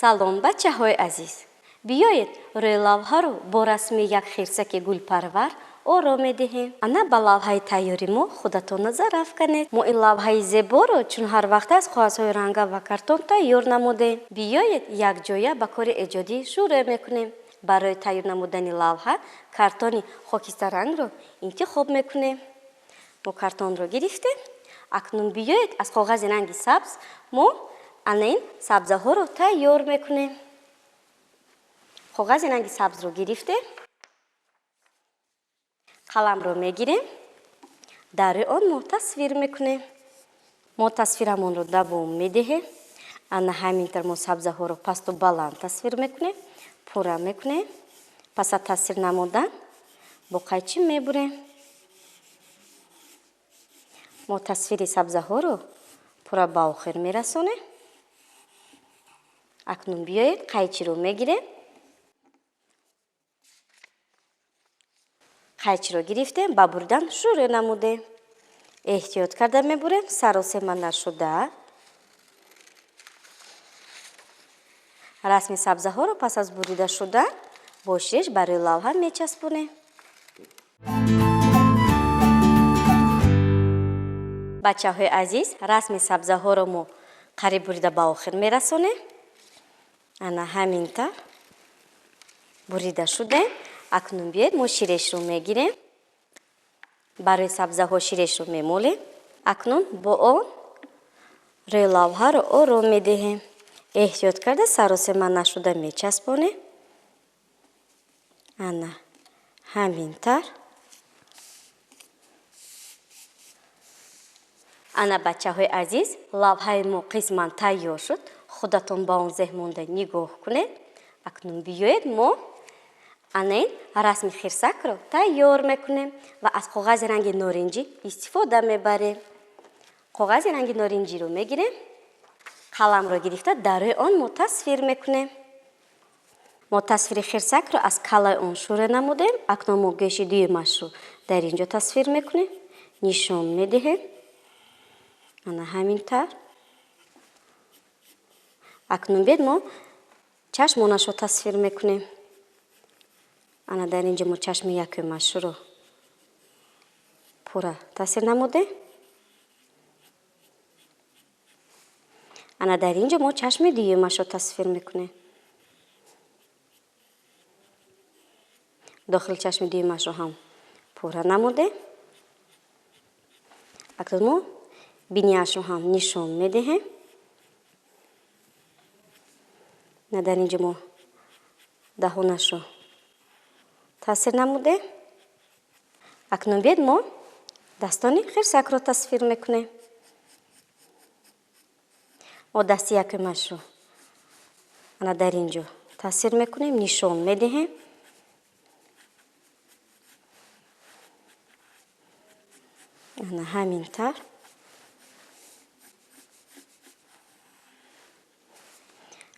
Салом, бачаҳои азиз! Биёед, рӯи лавҳаро бо расми як хирсаки гулпарвар оро медиҳем. Ана ба лавҳаи тайёри мо худатон назар афканед. Мо ин лавҳаи зеборо чун ҳар вақт аз коғазҳои ранга ва картон тайёр намудем. Биёед, якҷоя ба кори эҷодӣ шурӯъ мекунем. Барои тайёр намудани лавҳа картони хокистарангро интихоб мекунем. Мо картонро гирифтем. Акнун биёед, аз коғази ранги сабз мо ана ин сабзаҳоро тайёр мекунем. Коғази ранги сабзро гирифтем, қаламро мегирем, дар рӯи он мо тасвир мекунем. Мо тасвирамонро давом медиҳем. Ана ҳамин тавр мо сабзаҳоро пасту баланд тасвир мекунем, пурра мекунем. Пас аз тасвир намудан бо қайчи мебурем. Мо тасвири сабзаҳоро пурра ба охир мерасонем. Акнун биёед, қайчиро мегирем. Қайчиро гирифтем, ба буридан шурӯъ намудем. Эҳтиёт карда мебурем, саросема нашуда. Расми сабзаҳоро пас аз бурида шудан бо ширеш барои лавҳа мечаспонем. Бачаҳои азиз, расми сабзаҳоро мо қариб бурида ба охир мерасонем. Ана ҳамин тавр бурида шудем. Акнун биёед, мо ширешро мегирем. Барои сабзаҳо ширешро мемолем. Акнун бо он рӯи лавҳаро ором медиҳем. Эҳтиёт карда саросема нашуда мечаспонем. Ана ҳамин тавр. Ана, бачаҳои азиз, лавҳаи мо қисман тайёр шуд. Худатон ба он зеҳн монда нигоҳ кунед. Акнун биёед, мо ана ин расми хирсакро тайёр мекунем ва аз коғази ранги норинҷӣ истифода мебарем. Коғази ранги норинҷиро мегирем, қаламро гирифта дар рӯи он мо тасвир мекунем. Мо тасвири хирсакро аз каллаи он шурӯъ намудем. Акнун мо гӯши дуюмашро дар ин ҷо тасвир мекунем, нишон медиҳем. Ана ҳамин тавр. Акнун биёед, мо чашмонашро тасвир мекунем. Ана дар ин ҷо мо чашми якумашро пурра тасвир намудем. Ана дар ин ҷо мо чашми дуюмашро тасвир мекунем. Дохили чашми дуюмашро ҳам пурра намудем. Акнун мо бинияшро ҳам нишон медиҳем. На дар ин ҷо мо даҳонашро тасвир намудем. Акнун биёед, мо дастони хирсакро тасвир мекунем. Мо дасти якумашро ана дар ин ҷо тасвир мекунем, нишон медиҳем. Ана ҳамин тавр.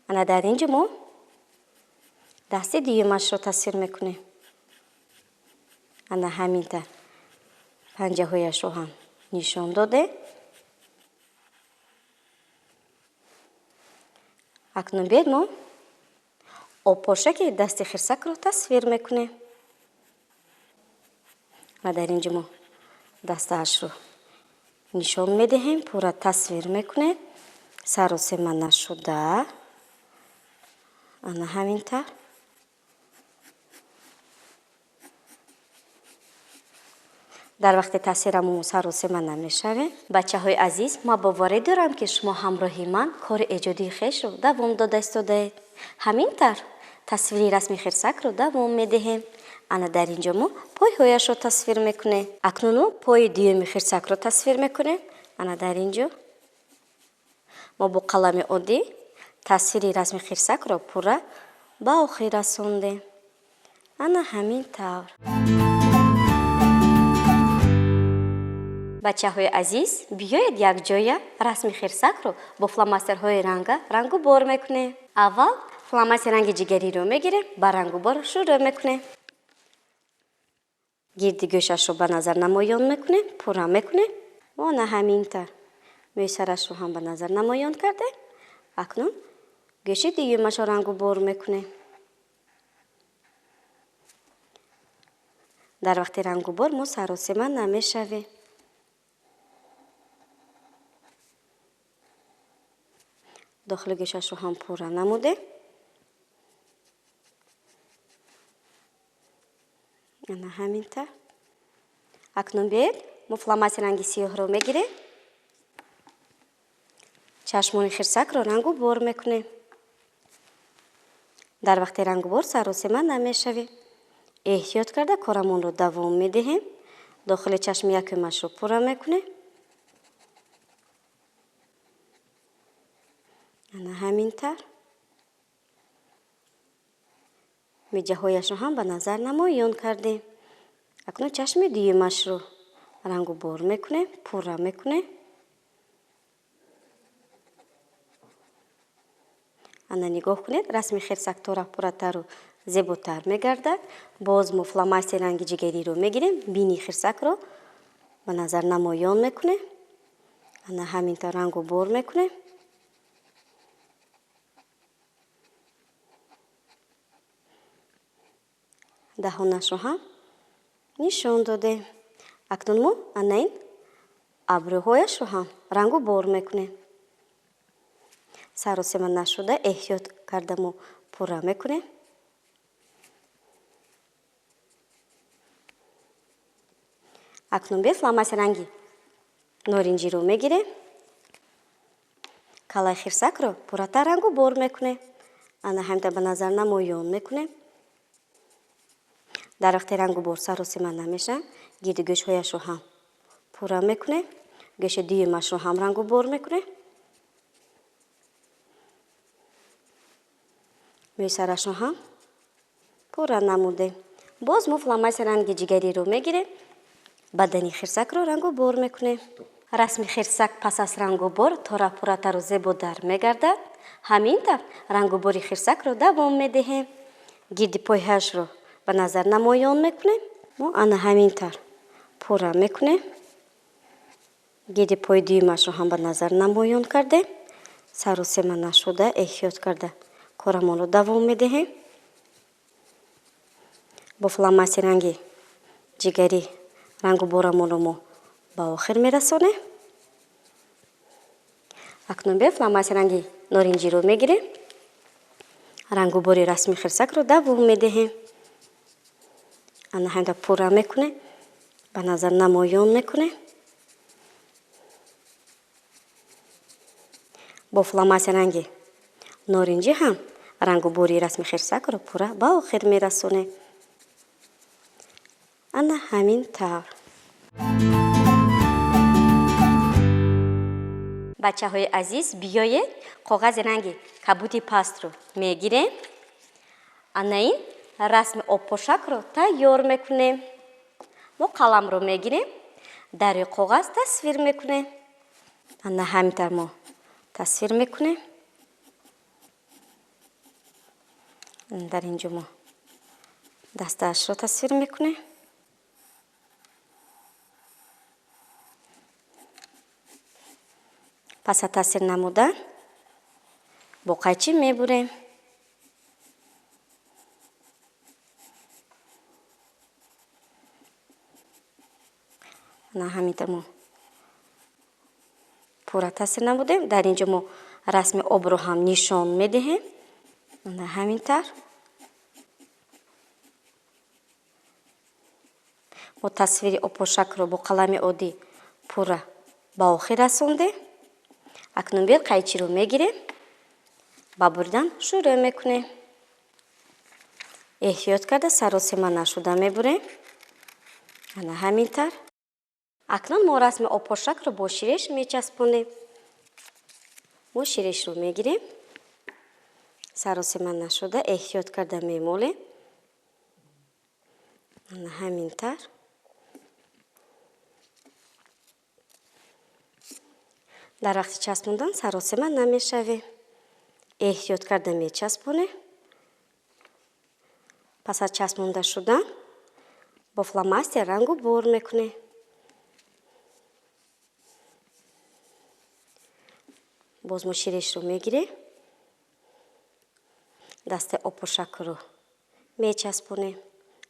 Ана дар ин ҷо мо дасти дуюмашро тасвир мекунем. Ана ҳамин тавр панҷаҳояшро ҳам нишон додем. Акнун биёед, мо обпошаки дасти хирсакро тасвир мекунем. Ва дар ин ҷо мо дастаашро нишон медиҳем, пурра тасвир мекунем, саросема нашуда. Ана ҳамин тавр. Дар вақти тасвирамо саросема намешавем. Бачаҳои азиз, ман боварӣ дорам, ки шумо ҳамроҳи ман кори эҷодии хешро давом дода истодаед. Ҳамин тавр тасвири расми хирсакро давом медиҳем. Ана дар ин ҷо мо пойҳояшро тасвир мекунем. Акнун мо пои дуюми хирсакро тасвир мекунем. Ана дар ин ҷо мо бо қалами оддӣ тасвири расми хирсакро пурра ба охир расондем. Ана ҳамин тавр. Бачаҳои азиз, биёед, якҷоя расми хирсакро бо фломастерҳои ранга рангу бор мекунем. Аввал фломастер ранги ҷигариро мегирем, ба рангу бор шурӯъ мекунем. Гирди гӯшашро ба назар намоён мекунем, пурра мекунем. Ана ҳамин тавр мӯи сарашро ҳам ба назар намоён кардем. Акнун Гӯши дуюмашро рангу бор мекунем. Дар вақти рангубор мо саросема намешавем. Дохили гӯшашро ҳам пурра намудем. Ана ҳамин тавр. Акнун биёед мо фломастер ранги сиёҳро мегирем. Чашмони хирсакро рангу бор мекунем. Дар вақти рангубор саросема намешавем. Эҳтиёт карда корамонро давом медиҳем. Дохили чашми якумашро пурра мекунем. Ана ҳамин тавр. Миҷаҳояшро ҳам ба назар намоён кардем. Акнун чашми дуюмашро рангу бор мекунем, пурра мекунем. Ана нигоҳ кунед, расми хирсак тора пурратару зеботар мегардад. Боз мо фломастер ранги ҷигариро мегирем, бини хирсакро ба назар намоён мекунем. Ана ҳамин тавр рангу бор мекунем. Даҳонашро ҳам нишон додем. Акнун мо ана ин абрӯҳояшро ҳам рангу бор мекунем. Саросема нашуда эҳтиёт карда мо пурра мекунем. Акнун бе фломастер ранги норинҷиро мегирем. Калаи хирсакро пурратар рангу бор мекунем. Ана ҳамин тавр ба назар намоён мекунем. Дар вақти рангу бор саросема намешавем. Гирди гӯшҳояшро ҳам пурра мекунем. Гӯши дуюмашро ҳам рангу бор мекунем. Мӯи сарашро ҳам пурра намудем. Боз мо фломастер ранги ҷигариро мегирем. Бадани хирсакро рангу бор мекунем. Расми хирсак пас аз рангубор тора пурратару зеботар мегардад. Ҳамин тавр рангубори хирсакро давом медиҳем. Гирди пойҳояшро ба назар намоён мекунем. Мо ана ҳамин тавр пурра мекунем. Гирди пои дуюмашро ҳам ба назар намоён кардем. Саросема нашуда эҳтиёт карда корамонро давом медиҳем. Бо фломастер ранги ҷигарӣ рангуборамонро мо ба охир мерасонем. Акнун бе фломастер ранги норинҷиро мегирем. Рангубори расми хирсакро давом медиҳем. Ана ҳамин пурра мекунем, ба назар намоён мекунем. Бо фломастер ранги норинҷӣ ҳам рангубори расми хирсакро пурра ба охир мерасонем. Ана ҳамин тавр. Бачаҳои азиз, биёед коғази ранги кабуди пастро мегирем. Ана ин расми обпошакро тайёр мекунем. Мо қаламро мегирем, дар рӯи коғаз тасвир мекунем. Ана ҳамин тавр мо тасвир мекунем. Дар инҷо мо дастаашро тасвир мекунем. Пас аз тасвир намудан бо қайчӣ мебурем. Ана ҳамин тавр мо пурра тасвир намудем. Дар инҷо мо расми обро ҳам нишон медиҳем. Ана ҳамин тавр мо тасвири обпошакро бо қалами оддӣ пурра ба охир расондем. Акнун биёед қайчиро мегирем, ба буридан шурӯъ мекунем. Эҳтиёт карда саросема нашуда мебурем. Ана ҳамин тавр. Акнун мо расми обпошакро бо ширеш мечаспонем. Мо ширешро мегирем, саросема нашуда эҳтиёт карда мемолем. Ана ҳамин тавр. Дар вақти часпондан саросема намешавем. Эҳтиёт карда мечаспонем. Пас аз часпонда шудан бо фломастер рангу бор мекунем. Боз мо ширешро мегирем. Дастаи обпошакро мечаспонем.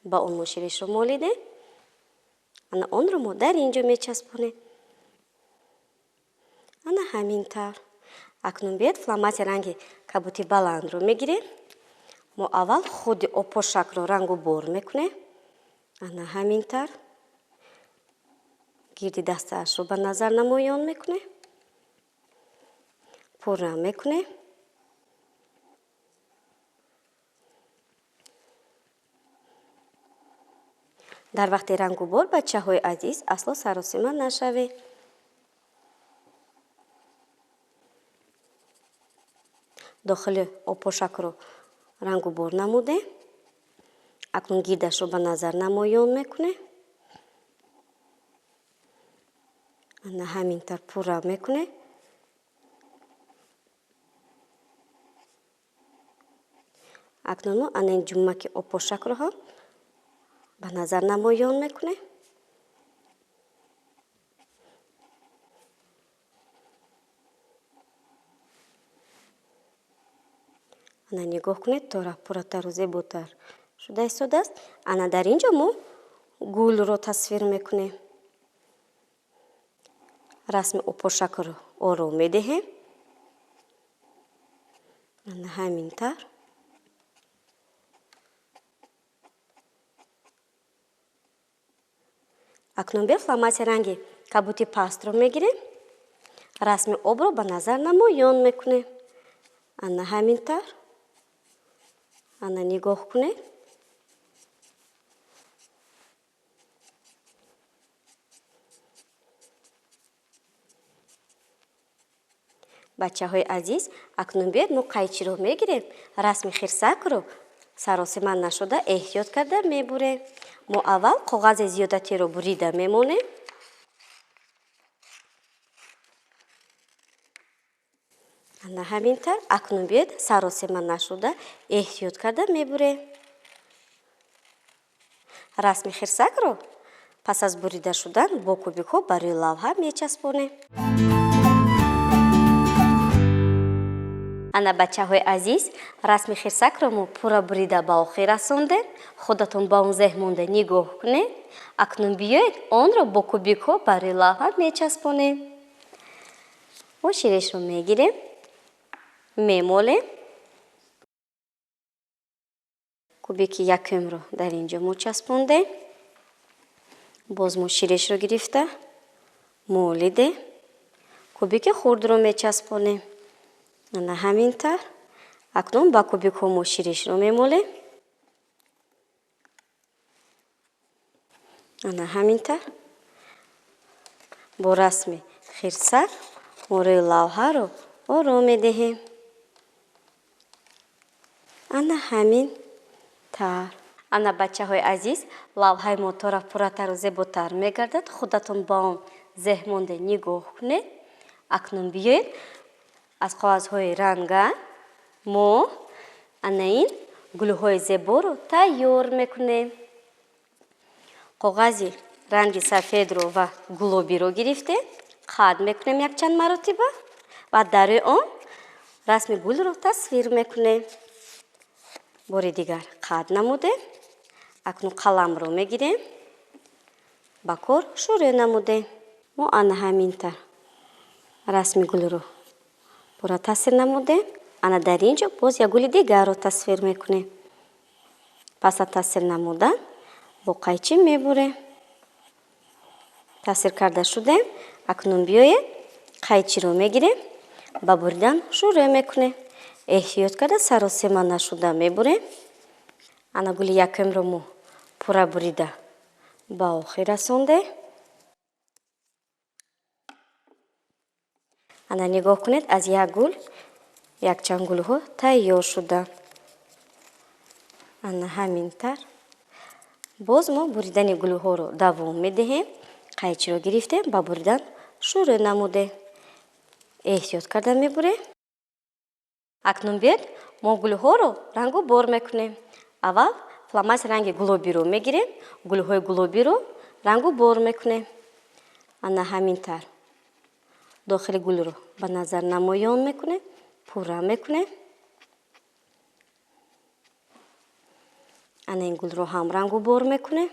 Ба он мо ширешро молидем. Ана онро мо дар ин ҷо мечаспонем. Ана ҳамин тавр. Акнун биёед фломастер ранги кабути баландро мегирем. Мо аввал худи обпошакро рангу бор мекунем. Ана ҳамин тавр. Гирди дастаашро ба назар намоён мекунем. Пурра мекунем. Дар вақти рангубор бачаҳои азиз асло саросима нашавед. Дохили обпошакро рангубор намудем. Акнун гирдашро ба назар намоён мекунем. Ана ҳамин тавр пурра мекунем. Акнун мо ана ин ҷуммаки обпошакро ҳам ба назар намоён мекунем. Ана нигоҳ кунед, тора пурратару зеботар шуда истодааст. Ана дар ин ҷо мо гулро тасвир мекунем. Расми обпошакро ором медиҳем. Ана ҳамин тавр. Акнун биё фломастер ранги кабути пастро мегирем. Расми обро ба назар намоён мекунем. Ана ҳамин тавр. Ана нигоҳ кунед. Бачаҳои азиз, акнун биёед мо қайчиро мегирем. Расми хирсакро саросима нашуда эҳтиёт карда мебурем. Мо аввал коғази зиёдатиро бурида мемонем. Ана ҳамин тавр. Акнун биёед саросима нашуда эҳтиёт карда мебурем. Расми хирсакро пас аз бурида шудан бо кубикҳо ба рӯи лавҳа мечаспонем. Ана бачаҳои азиз, расми хирсакро мо пурра бурида ба охир расондем. Худатон ба он зеҳн монда нигоҳ кунед. Акнун биёед онро бо кубикҳо ба рӯи лавҳа мечаспонем. Мо ширешро мегирем, мемолем. Кубики якумро дар ин ҷо мо часпондем. Боз мо ширешро гирифта молидем. Кубики хурдро мечаспонем. Ана ҳамин тавр. Акнун ба кубикҳо мо ширешро мемолем. Ана ҳамин тавр. Бо расми хирсак мо рӯи лавҳаро ором медиҳем. Ана ҳамин тавр. Ана бачаҳои азиз, лавҳаи мо тора пурратару зеботар мегардад. Худатон ба он зеҳн монда нигоҳ кунед. Акнун биёед аз коғазҳои ранга мо ана ин гулҳои зеборо тайёр мекунем. Коғази ранги сафедро ва гулобиро гирифтем, қад мекунем якчанд маротиба ва дар рӯи он расми гулро тасвир мекунем. Бори дигар қад намудем. Акнун қаламро мегирем, ба кор шурӯъ намудем. Мо ана ҳамин тавр расми гулро пурра тасвир намудем. Ана дар ин ҷо боз як гули дигарро тасвир мекунем. Пас аз тасвир намудан бо қайчи мебурем. Тасвир карда шудем. Акнун биёед қайчиро мегирем, ба буридан шурӯъ мекунем. Эҳтиёт карда саросема нашуда мебурем. Ана гули якумро мо пурра бурида ба охир расондем. Ана нигоҳ кунед, аз як гул якчанд гулҳо тайёр шуданд. Ана ҳамин тавр. Боз мо буридани гулҳоро давом медиҳем. Қайчиро гирифтем, ба буридан шурӯъ намудем. Эҳтиёт карда мебурем. Акнун биёед мо гулҳоро рангу бор мекунем. Аввал фломастер ранги гулобиро мегирем, гулҳои гулобиро рангу бор мекунем. Ана ҳамин тавр. Дохили гулро ба назар намоён мекунем, пурра мекунем. Ана ин гулро ҳам рангу бор мекунем.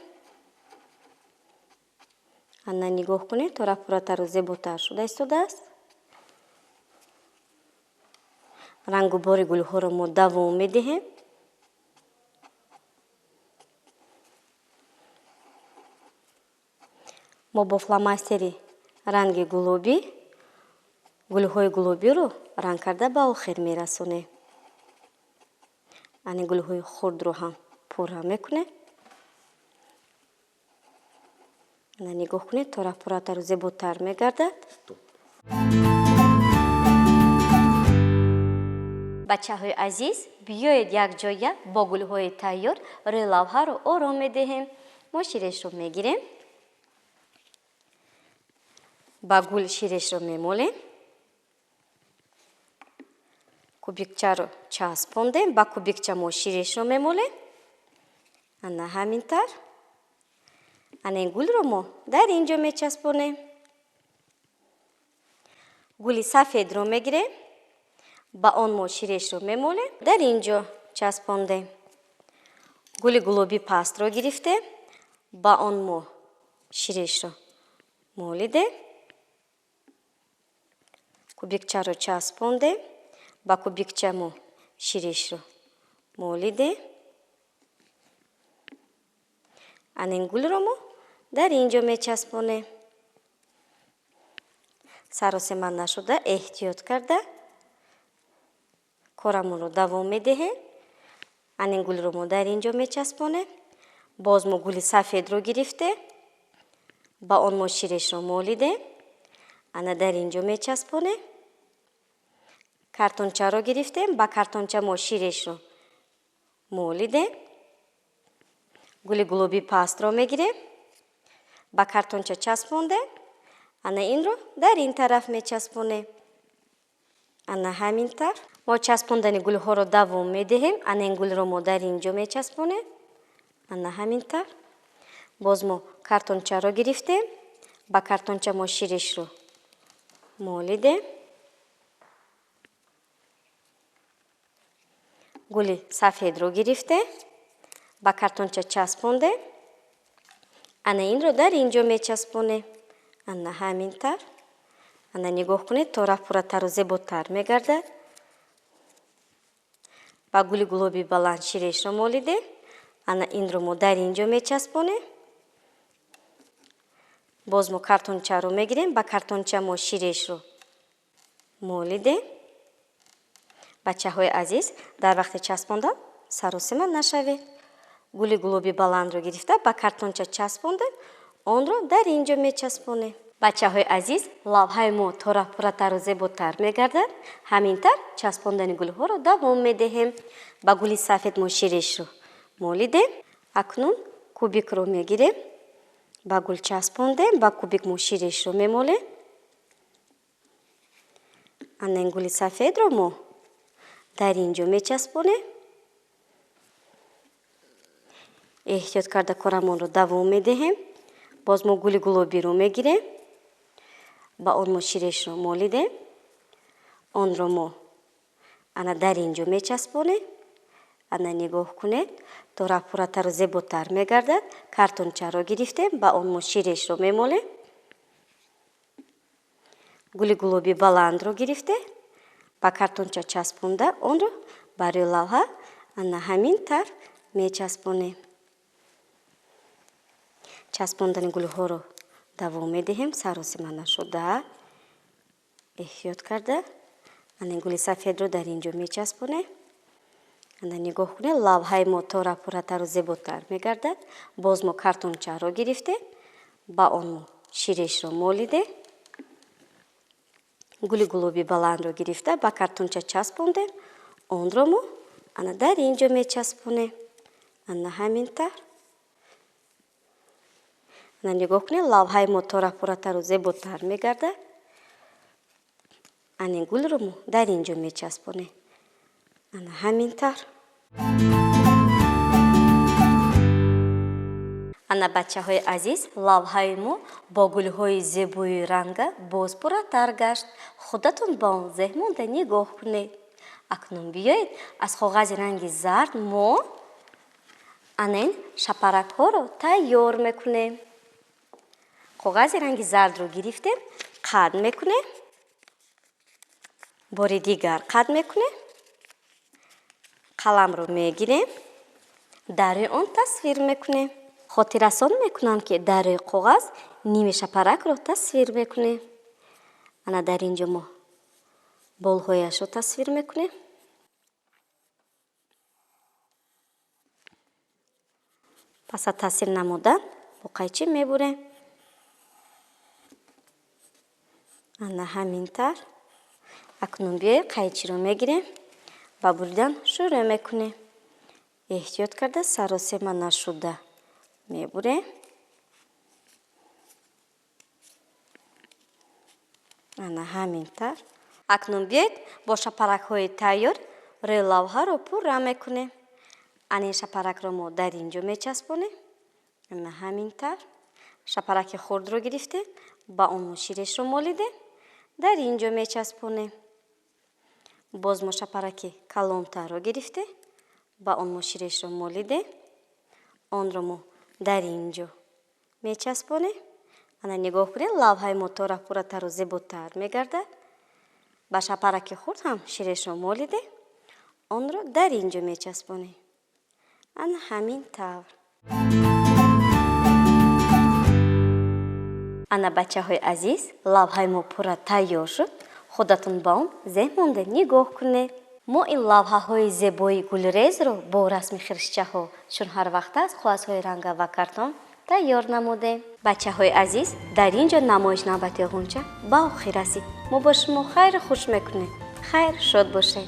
Ана нигоҳ кунед, тора пурратару зеботар шуда истодааст. Рангу бори гулҳоро мо давом медиҳем. Мо бо фломастери ранги гулобӣ гулҳои гулобиро ранг карда ба охир мерасонем. Ани гулҳои хурдро ҳам пурра мекунем. Ана нигоҳ кунед, тора пурратару зеботар мегардад. Бачаҳои азиз, биёед якҷоя бо гулҳои тайёр рӯи лавҳаро ором медиҳем. Мо ширешро мегирем, ба гул ширешро мемолем, кубикчаро часпондем, ба кубикча мо ширешро мемолем. Ана ҳамин тавр. Ана ин гулро мо дар ин ҷо мечаспонем. Гули сафедро мегирем, ба он мо ширешро мемолем, дар ин ҷо часпондем. Гули гулоби пастро гирифтем, ба он мо ширешро молидем, кубикчаро часпондем, ба кубикча мо ширешро молидем. Ана ин гулро мо дар ин ҷо мечаспонем. Саросема нашуда эҳтиёт карда корамонро давом медиҳем. Ана ин гулро мо дар ин ҷо мечаспонем. Боз мо гули сафедро гирифтем, ба он мо ширешро молидем, ана дар ин ҷо мечаспонем. Картончаро гирифтем, ба картонча мо ширешро молидем. Гули гулоби пастро мегирем, ба картонча часпондем, ана инро дар ин тараф мечаспонем. Ана ҳамин тавр мо часпондани гулҳоро давом медиҳем. Ана ин гулро мо дар ин ҷо мечаспонем. Ана ҳамин тавр. Боз мо картончаро гирифтем, ба картонча мо ширешро молидем. Гули сафедро гирифтем, ба картонча часпондем, ана инро дар ин ҷо мечаспонем. Ана ҳамин тавр. Ана нигоҳ кунед, тора пурратару зеботар мегардад. Ба гули гулоби баланд ширешро молидем, ана инро мо дар ин ҷо мечаспонем. Боз мо картончаро мегирем, ба картонча мо ширешро молидем. Бачаҳои азиз, дар вақти часпондан саросима нашавед. Гули гулоби баландро гирифта ба картонча часпондем, онро дар ин ҷо мечаспонем. Бачаҳои азиз, лавҳаи мо тора пурратару зеботар мегардад. Ҳамин тавр часпондани гулҳоро давом медиҳем. Ба гули сафед мо ширешро молидем. Акнун кубикро мегирем, ба гул часпондем, ба кубик мо ширешро мемолем. Ана ин гули сафедро мо дар ин ҷо мечаспонем. Эҳтиёт карда корамонро давом медиҳем. Боз мо гули гулобиро мегирем, ба он мо ширешро молидем, онро мо ана дар ин ҷо мечаспонем. Ана нигоҳ кунед, тора пурратару зеботар мегардад. Картончаро гирифтем, ба он мо ширешро мемолем. Гули гулоби баландро гирифте, ба картонча часпонда онро барои лавҳа ана ҳамин тавр мечаспонем. Часпондани гулҳоро давом медиҳем, саросима нашуда эҳтиёт карда. Ана гули сафедро дар ин ҷо мечаспонем. Ана нигоҳ кунед, лавҳаи мо тора пурратару зеботар мегардад. Боз мо картончаро гирифтем, ба он мо ширешро молидем. Гули гулоби баландро гирифта ба картонча часпондем, онро мо ана дар ин ҷо мечаспонем. Ана ҳамин тавр. Ана нигоҳ кунед, лавҳаи мо тора пурратару зеботар мегардад. Ана ин гулро мо дар ин ҷо мечаспонем. Ана ҳамин тавр. Ана бачаҳои азиз, лавҳаи мо бо гулҳои зебои ранга боз пурратар гашт. Худатон ба он зеҳ монда нигоҳ кунед. Акнун биёед аз коғази ранги зард мо Ана ин шапаракҳоро тайёр мекунем. Коғази ранги зардро гирифтем, қад мекунем, бори дигар қад мекунем, қаламро мегирем, дар рӯи он тасвир мекунем. Хотиррасон мекунам, ки дар рӯи коғаз ними шапаракро тасвир мекунем. Ана дар ин ҷо мо болҳояшро тасвир мекунем. Пас аз тасвир намудан бо қайчи мебурем. Ана ҳамин тавр. Акнун биёед қайчиро мегирем, ба буридан шурӯъ мекунем. Эҳтиёт карда саросема нашуда мебурем. Ана ҳамин тавр. Акнун биёед бо шапаракҳои тайёр рӯи лавҳаро пурра мекунем. Ана ин шапаракро мо дар ин ҷо мечаспонем. Ана ҳамин тавр. Шапараки хурдро гирифтем, ба он мо ширешро молидем, дар ин ҷо мечаспонем. Боз мо шапараки калонтарро гирифтем, ба он мо ширешро молидем, онро мо дар ин ҷо мечаспонем. Ана нигоҳ кунед, лавҳаи мо тора пурратару зеботар мегардад. Ба шапараки хурд ҳам ширешро молидем, онро дар ин ҷо мечаспонем. Ана ҳамин тавр. Ана бачаҳои азиз, лавҳаи мо пурра тайёр шуд. Худатон ба он зеҳн монда нигоҳ кунед. Мо ин лавҳаҳои зебои гулрезро бо расми хирсчаҳо, чун ҳар вақт аст, коғазҳои ранга ва картон тайёр намудем. Бачаҳои азиз, дар ин ҷо намоиш навбати ғунча ба охир расид. Мо бо шумо хайру хуш мекунем. Хайр, шод бошед.